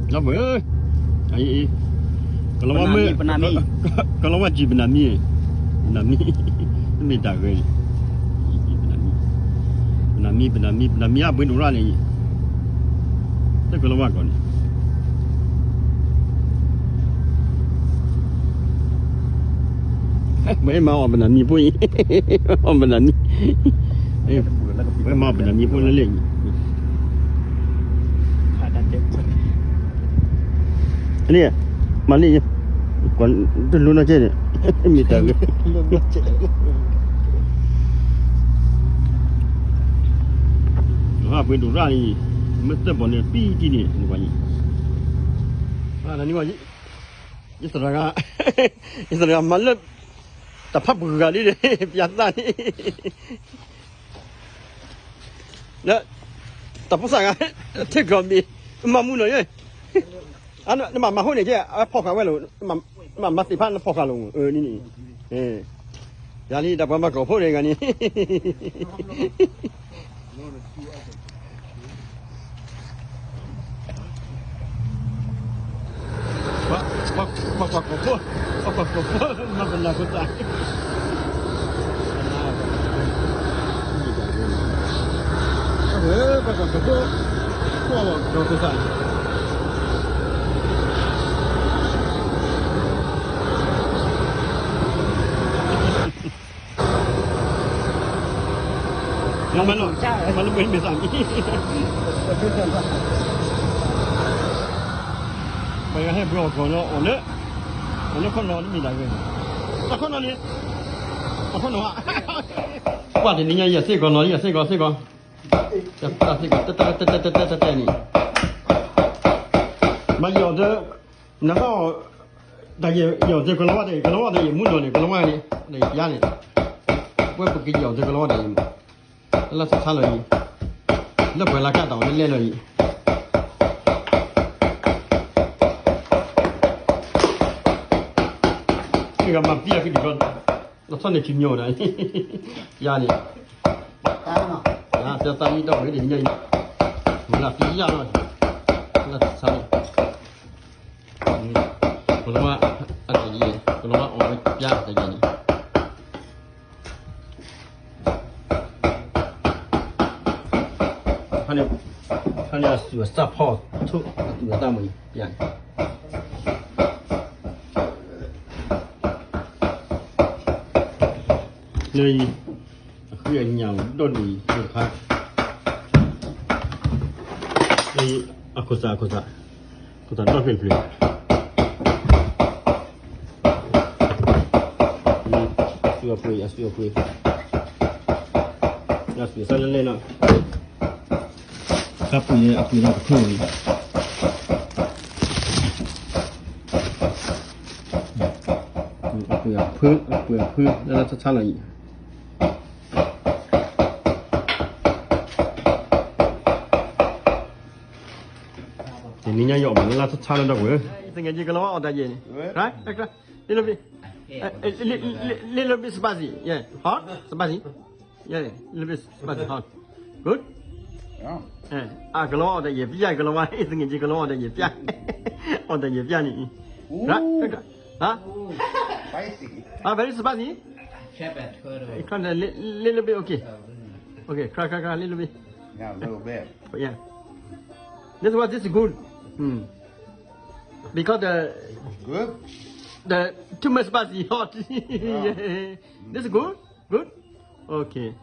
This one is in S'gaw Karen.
ဒီပုၢ်ဝဲၢ်ဧၢ, အံၤ, ကလီၤဝါမ့ၢ်, ပနၢ်မံ, ကလီၤဝါကံၢ်ပနၢ်မံ, ပနၢ်မံ, တမ့ၢ်တၢ်ဂ့ၤန့ၣ်, ပနၢ်မံ, ပနၢ်မံ, ပနၢ်မံ, ပနၢ်မံအဘှ့ဒိၣ်ရၣ်န့ၣ်, တကလီၤဝါကီၢ်န့ၣ် မ့ၢ်မၤအီၣ်ပနၢ်မံဖိအံၤ, အီၣ်ပနၢ်မံ, မ့ၢ်မၤအီၣ်ပနၢ်မံဖိလၢလဲၣ်အံၤ, န့ၣ်, မၤန့ၣ်, တလိၣ်နီၢ်ကဲန့ၣ်, မ့ၢ်တၢ်ဂ့ၤ, ပှ့ၤဒိၣ်ရၣ်အံၤ, မ့ၢ်သၢဘီၣ်န့ၣ် ပံတံၢ်န့ၣ်, နကွၢ်အံၤ, နကွၢ်အံၤ, ယသရၣ်ဂၤ, ယသရၣ်ဂၤမၤလၢ တၢ်ဖးပဂၤလံဒီး ပျးသးန့ၣ်, လၢ တၢ်ဖိသၣ်ဂၤ ထ့ကီၢ်မ့ၢ် မၤမူနီၤယဲ, နဘၣ်မၤဟိန့ၣ်ကဲ အဖီၣ်ဃာ်ဝဲလီၤ, နဘၣ်မၤသ့ၣ်ဖးနဖီၣ်ဃာ်လီၤ, န့ၣ်, ယၤလံ တၢ်ပှၤမၤကီၢ်ဖိန့ၣ်ဂၤန့ၣ် ပှၤကွၢ်ကီၢ်ဖိ, ပှၤကွၢ်ကီၢ်ဖိ, မၤပနၢ်ဖိသၣ်, ပှၤကွၢ်ကီၢ်ဖိ, ပှၤကွၢ်ကီၢ်ဖိသၣ်, မၤလၢမ့ၢ်သးမံ, ပှၤဟဲပှ့ၤအီၣ်ကီၢ်လီၤ အီၣ်လၢ, အီၣ်လၢခီၣ်နီၤတမ့ၢ်ဒၣ်ဂ့ၤ, တၢ်ခီၣ်နီၤန့ၣ်, တၢ်ခီၣ်နီၤဧါ, ပှၤတနံၤညါယဲၢ်စ့ၢ်ကီးနီၤ ယဲၢ်စ့ၢ်ကီးစ့ၢ်ကီး, တၢ်စ့ၢ်ကီး တၢ်တၢ်တၢ်တၢ်တၢ်တၢ်န့ၣ်, မၤယီၤတၢ်, နဟီၣ်, တၢ်ယီၤတၢ်ကလီၤဝါတၢ်အံၤ ကလီၤဝါတၢ်အံၤမူနီၤန့ၣ် ကလီၤဝါန့ၣ် တၢ်ယီၤပျါန့ၣ်, ပဝဲပကယီၤတၢ်ကလီၤဝါတၢ်အံၤ, လၢလၢဆါဆါလီၤအံၤ, လၢပှၤလၢကၢ်တၢ်အီၤလၢလဲၣ်လီၤအံၤ, မ့ၢ်ဂၤမၤပျံၤအီၤကဒံးကီး, လီၤဆီန့ၣ်ခံမံၤအိၣ်ဒၣ်, ယၤန့ၣ်, ယၤသးမံဒီးဝဲဒ်ညါအံၤ, မၤလၢပျံၤယၤလီၤ, လၢဆါန့ၣ် ကလီၤဝါ, အတယံၤ, ကလီၤဝါအီၣ်ဝဲပျါတယံၤန့ၣ်, ခါန့ၣ်အသူၣ်အသၣ်ဖီၣ်ထိၣ်အသူၣ်အသၣ်မ့ၢ်ပျါန့ၣ်, လၢအံၤ, အဃံအညၣ်ဒီဒူၣ်အံၤတခါ, လၢအံၤ, အခိၣ်သၣ်အခိၣ်သၣ်, ခိၣ်သၣ်ဒီဖျၢၣ်တဖျၢၣ်, အသူၣ်အပှ့ၤအသူၣ်အပှ့ၤ, အသူၣ်အသၣ်လၢလဲၣ်လီၤ, အပှ့ၤအပှ့ၤဒီးတဖျၢၣ်အံၤ, အပှ့ၤအဖု အပှ့ၤအဖု လၢလၢဆါဆါလီၤအံၤ, တနံၤညါယအီၣ်မးလၢလၢဆါဆါလၢဒီးကွၢ်, သင်ငယ်ချင်းကလီၤအီၣ်တၢ်ယဲၢ်န့ၣ်, right, right, little bit, little bit spicy, yeah, hot, spicy, yeah, little bit spicy, hot, good, အကလီၤအီၣ်တၢ်ယဲၢ်ပျါ ကလီၤဝါ သင်ငယ်ချင်းကလီၤအီၣ်တၢ်ယဲၢ်ပျါ, အီၣ်တၢ်ယဲၢ်ပျါန့ၣ်, right, right, huh, ah, very spicy, kind of li- little bit, okay, okay, cry cry cry little bit, yeah, this one, this is good, hmm, because the, the too much spicy, hot, yeah, this is good, good, okay.